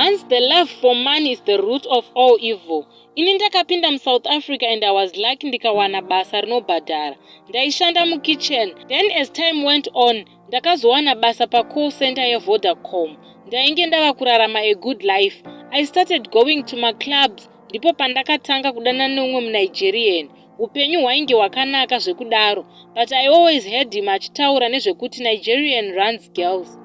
Hanzi the love for money is the root of all evil. Ini ndakapinda muSouth Africa and I was lucky ndikawana basa rinobhadhara. Ndaishanda mukitchen. Then as time went on, ndakazowana basa pacall center yeVodacom. Ndainge ndava kurarama a good life. I started going to maclubs ndipo pandakatanga kudanana neumwe muNigerian. Upenyu hwainge hwakanaka zvekudaro, but I always heard him achitaura nezvekuti Nigerian runs girls.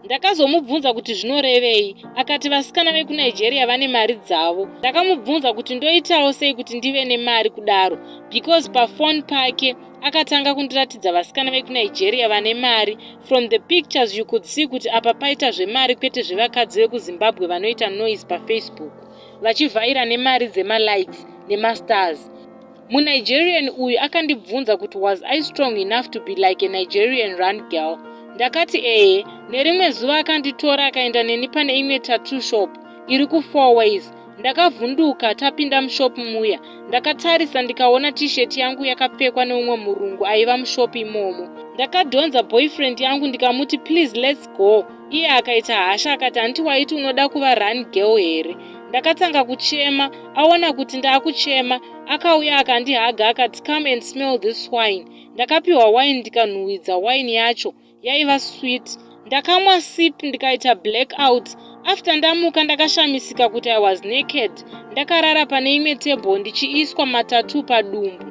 Ndakazomubvunza kuti zvinorevei, akati vasikana vekuNigeria vane mari dzavo. Ndakamubvunza kuti ndoitawo sei kuti ndive nemari kudaro because pafoni pake akatanga kundiratidza vasikana vekuNigeria vane mari. From the pictures you could see kuti apa paita zvemari kwete zvevakadzi vekuZimbabwe vanoita noise paFacebook vachivhaira nemari dzemalikes nemastars. MuNigerian uyu akandibvunza kuti was I strong enough to be like a Nigerian run girl. Ndakati ehe. Nerimwe zuva akanditora akaenda neni pane imwe tattoo shop iri kuFour Ways. Ndakavhunduka tapinda mushop muya. Ndakatarisa ndikaona t-shirt yangu yakapfekwa neumwe murungu aiva mushop imomo. Ndakadhonza boyfriend yangu ndikamuti please let's go. Iye akaita hasha akati handiti waiti unoda kuva run girl here. Ndakatanga kuchema, aona kuti ndaakuchema, akauya akandihaga akati come and smell this wine. Ndakapiwa wine ndikanhuhwidza wine yacho, yaiva sweet. Ndakamwa sip ndikaita black out. After ndamuka ndakashamisika kuti I was naked. Ndakarara pane imwe table ndichiiswa matattoo padumbu.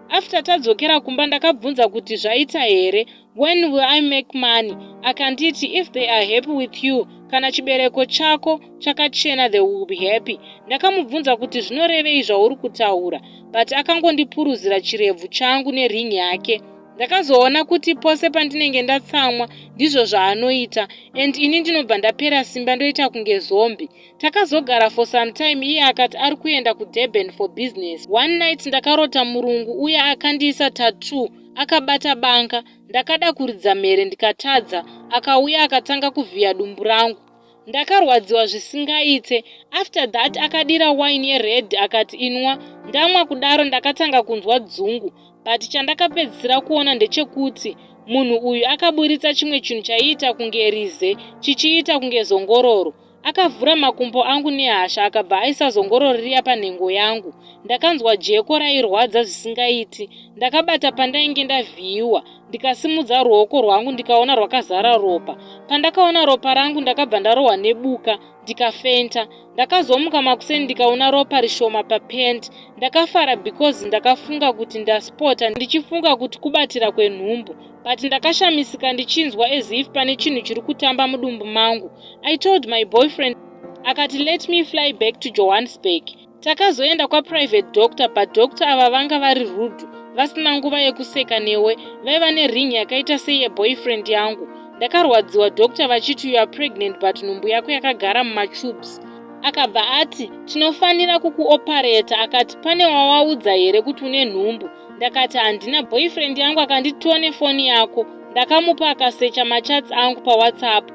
After tadzokera kumba ndakabvunza kuti zvaita here, when will I make money? Akanditi if they are happy with you, kana chibereko chako chakachena they will be happy. Ndakamubvunza kuti zvinorevei zvauri kutaura, but akangondipuruzira chirebvu changu nering yake. Ndakazoona kuti pose pandinenge ndatsamwa ndizvo zvaanoita and ini ndinobva ndapera simba ndoita kunge zombie. Takazogara for some time iye akati ari kuenda kuDurban for business. One night ndakarota murungu uye akandiisa tattoo akabata banga. Ndakada kuridza mhere ndikatadza. Akauya akatanga kuvhiya dumbu rangu. Ndakarwadziwa zvisingaite. After that akadira wine yered akati inwa. Ndamwa kudaro ndakatanga kunzwa dzungu. But chandakapedzisira kuona ndechekuti munhu uyu akaburitsa chimwe chinhu chaiita kunge rize chichiita kunge zongororo. Akavhura makumbo angu nehasha akabva aisa zongororo riya panhengo yangu. Ndakanzwa jeko rairwadza zvisingaiti. Ndakabata pandainge ndavhiyiwa ndikasimudza ruoko rwangu ndikaona rwakazara ropa. Pandakaona ropa rangu ndakabva ndarohwa nebuka ndikafenta. Ndakazomuka makuseni ndikaona ropa rishoma papent. Ndakafara because ndakafunga kuti ndaspota ndichifunga kuti kubatira kwenhumbu. But ndakashamisika ndichinzwa as if pane chinhu chiri kutamba mudumbu mangu. I told my boyfriend akati let me fly back to Johannesburg. Takazoenda kwaprivate doctor but doctor ava vanga vari rude vasina nguva yekuseka newe vaiva nering yakaita seyeboyfriend yangu. Ndakarwadziwa doctor vachiti you are pregnant but nhumbu yako yakagara mumatubes. Akabva ati tinofanira kukuopareta akati pane wawaudza here kuti une nhumbu. Ndakati handina boyfriend yangu akanditi tione foni yako. Ndakamupa akasecha machats angu paWhatsApp.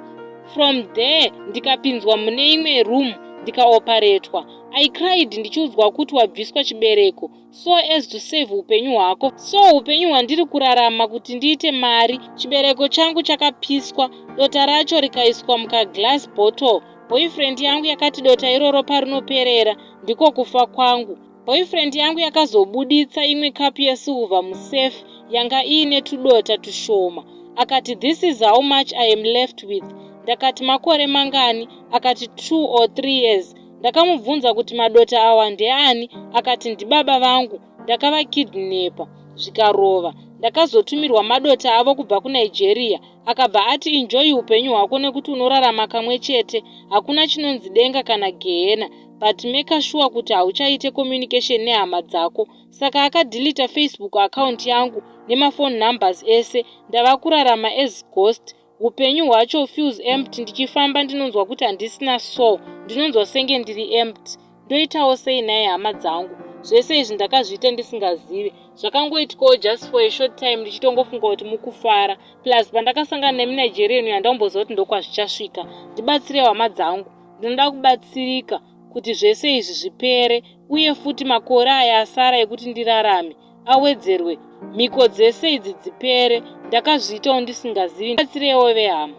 From there ndikapinzwa mune imwe room ndikaoparetwa. I cried ndichiudzwa kuti wabviswa chibereko so as to save upenyu hwako. So upenyu hwandiri kurarama kuti ndiite mari, chibereko changu chakapiswa, dota racho rikaiswa mukaglass bottle. Boyfriend yangu yakati dota iroro parinoperera ndiko kufa kwangu. Boyfriend yangu yakazobuditsa imwe kapu yesilver musafe yanga iine tudota tushoma. Akati this is how much I am left with. Ndakati makore mangani? Akati 2 or 3 years. Ndakamubvunza kuti madota awa ndeani? Akati ndibaba vangu. Ndakavakidnepa zvikarova. Ndakazotumirwa madota avo kubva kuNigeria. Akabva ati enjoy upenyu hwako nekuti unorarama kamwe chete. Hakuna chinonzi denga kana gehena. But make sure kuti hauchaite communication nehama dzako. Saka akadeleta Facebook account yangu nemafone numbers ese. Ndava kurarama as ghost. Upenyu hwacho feels empty. Ndichifamba ndinonzwa kuti handisina soul. Ndinonzwa senge ndiri empty. Ndoitawo sei nhai hama dzangu? Zvese izvi ndakazviita ndisingazive. Zvakangoitikawo just for a short time ndichitongofunga kuti mukufara. Plus pandakasangana nemuNigerian uyu handamboziva kuti ndokwazvichasvika. Ndibatsirewo hama dzangu. Ndinoda kubatsirika kuti zvese izvi zvipere uye futi makore aya asara ekuti ndirarame awedzerwe mhiko dzese idzi dzipere. Ndakazviitawo ndisingazivi. Ndibatsirewo vehama.